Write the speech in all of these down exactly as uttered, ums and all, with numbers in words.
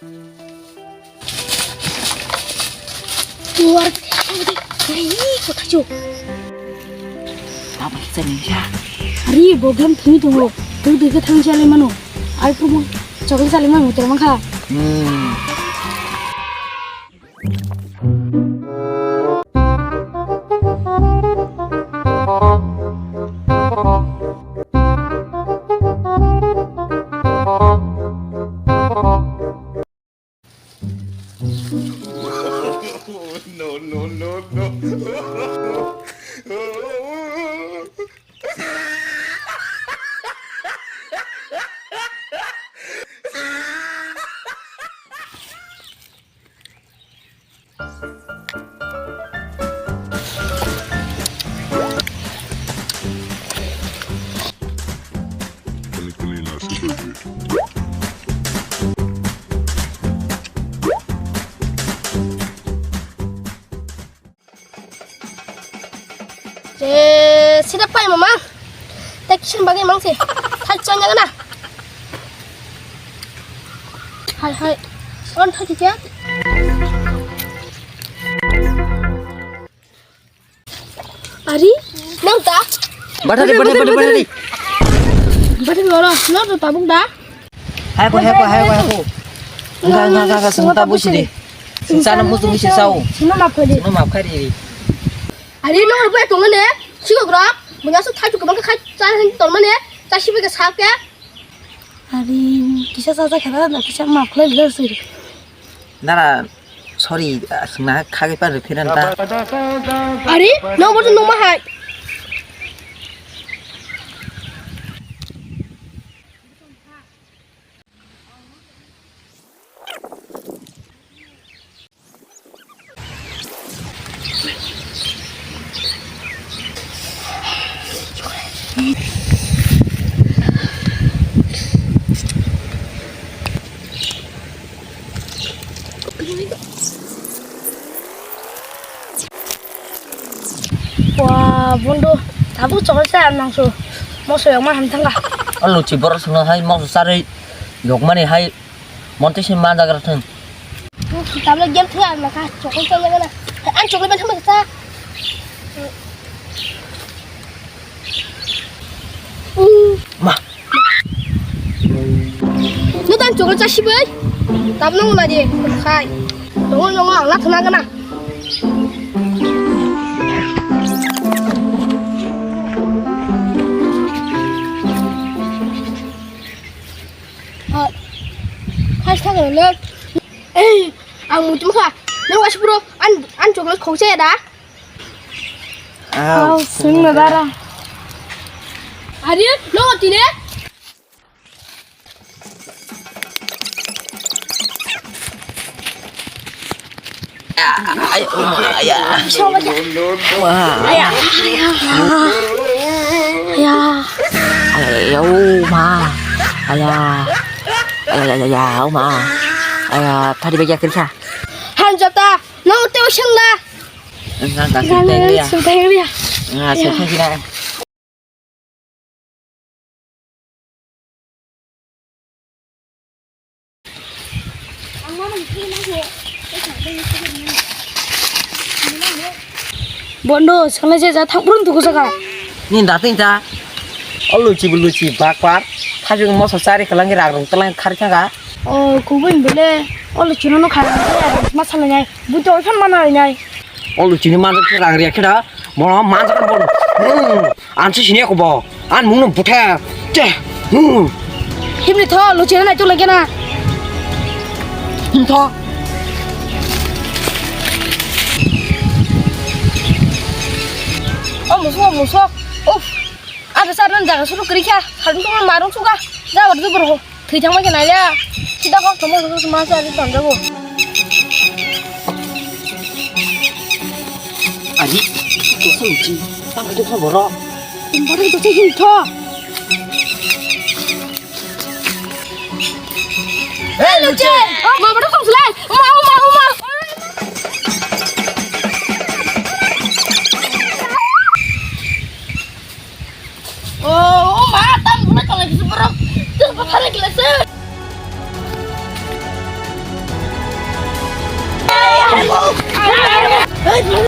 Luar, ini kota cu. Apa kita nih ya? Hari program thangi tunggu. Tuh dia thangi cale mano. Ai promo, coklat cale mano, terima kasih. Hmm. No, no, no, no. Eh, sida pai mama. Tak kisan bagai mang se. Thai chanya na. Hai, hai. On thai kya? Ari, nang ta? Batari, batari, batari, batari. Batari lolo, no to tabuk da. Hai ko, hai ko, hai ko, hai ko. Enggak, enggak, enggak, enggak, sebentar, Bu, sini. Sini sana, Bu, sini, sini, sao. Sini, maaf, Fadi. Sini, maaf, Fadi. Ari, no, gue tunggu ne. Siko grok, punya su thai cukup bangka khai, cah, tolmane, cah, sibi ke sak ya. Ari, kisa sa sa khara na, kisa maaf, lai, lai, sini. Nara, sorry, aswkna khagwi pan rw phiran ta. Ari, no boto numa hai. Wa, bondo, tabuk chokol cha ang nangso. Moso yokma ham thangka. O luchi borok songno hai moso charwi yokmani hai montri se manjagra thung. Tabuk game thangka ang nangka, chokol cha yagana. Ang chokol ban thangma cha. Ma. Nutan chukul cha sibai. Tabno ngula di. Khai. Nongo nongo ang lakhna gana. Hai thang le. Ei, ang mutum kha. Nang wasipro an an chukul khokse da. Au, sing na dara. Ari, no tine? Ay, ay, ay. Wah. Ay, ay, ay, ay, oh, ma. Ay, ay. Ay, ay, ay, ay, oh, ma. Ay, ay, tadi bagi akhir sa. Hanjata, no te usang la. Nga ka sing teng ya. Sing teng ya. Nga sing teng ya. Bondo, sanglai je ja thang purun tuku saka. Ni dating ta. O luchi bu luchi bakpar. Thajung moso chari kalangi rag rung talang khari thanga. O kubun bele. O luchi no khari ma sanai nai. Buto fan mana nai. O luchini manjak khe rang riya khe da, bono manjak bono. Hmm, ang se sini ako bo. Ang mungno buthe. Che. Hmm. Himni tho, luchini nai chulai kena. Him tho. O musuk, o musuk. Uf. Asa sa nan jaga suru kri kha. Kharun tong marung suga. Jabar jubur ho. Thwi thangma khe naiya. Sida kok thangma khe ma sa ri tonjago. Ari, kosa luchi, tang khe kha borok. Tang khe kosa hin tho. Hey, luchi! Ma, ma, ma, ma. Oh, oh, ma, tam guna tong lagi super. Tuh, apa lagi lah, sir? Oi, no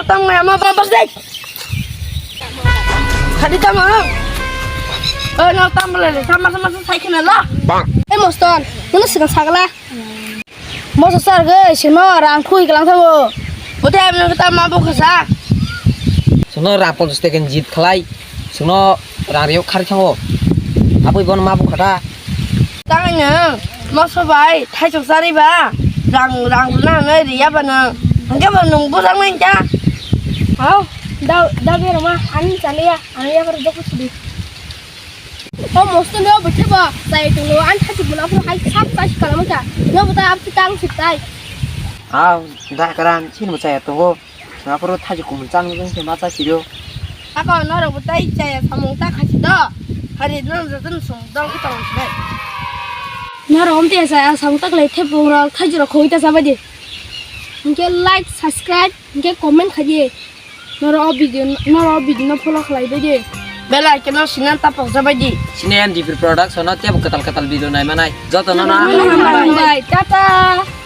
tamo ya ma ba ba dek. Khadi tamo. Oi, no tamo le, sama sama sai khina la. Eh, Moston, no sing sagla. Moso sar ge sino rang thui kelang thago. Bote ami ta ma bo khasa. Sino rang ponchas taka jit khlai. Sino rang riyok khari thango. Abui bon ma bo khata. Tang nang moso bai thaichuk sari ba. Rang rang na na riya ba nang. Angke ba nung bo rang nang ta. Hau, da da be roma ani chaliya. Ani ya kar dok sudi. O mosto no bwthe bo chai tonglo, an thachik bwla phuru hai sak chai kalam kha. No bwta abti tang sik tai. Aw, da karan chin bo chaya tongo. Na phuru thachik kumun chan mo se ma cha siro. Ako norok bwtai chaya samung ta khachi do. Hari no joto no sung dong ki tong sik. Norok omte chaya samung ta khlai thepung rok thajiro khoi ta chabai di. Hingke like, subscribe, hingke comment khaidi. Norok o video, norok o video no follow khlai bai di. Bell icon no sinan tapok jabai di. Sine M D P Production no tebo kwtal kwtal video nai manai. Joto no na. Hambai, tata.